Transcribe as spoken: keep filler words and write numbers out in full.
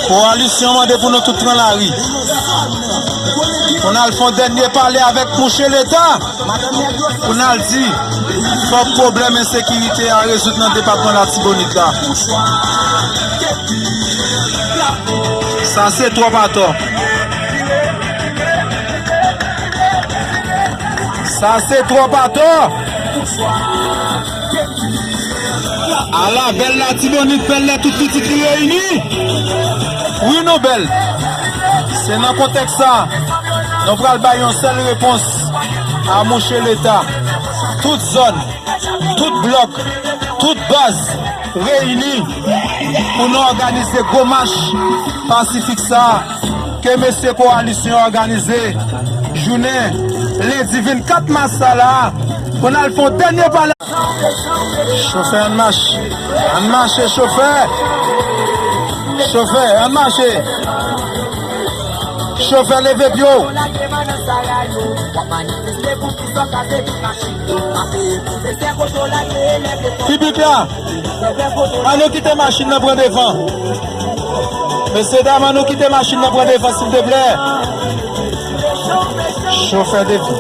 Kowalisyon mande pou nou tout pran lari. Pou n al fè yon dènye pale avèk mouche Leta. Pou n al di, fòk pwoblèm ensekirite a rezoud nan depatman Latibonit la. Sa se twòp atò. Sa se twòp atò. Ala bèl Latibonit, bèl lè tout pitit li reyini. Wi, nou bèl. Se nan kontèks sa, nou pral bay yon sèl repons a mouche Leta. Tout zòn, tout blòk, tout baz reyini pou nou òganize gwo mach pasifik sa a ke mesye Kowalisyon òganize jounen lendi vennkat mas sa la a pou n al fè yon dènye pale. Chofè, ann mache. Ann mache, chofè. Chofè, ann mache. Chofè, leve pye w. Piblik la, ann nou kite machin nan pran devan. Mesye dam, ann nou kite machin nan pran devan, silteplè. Chofè devan.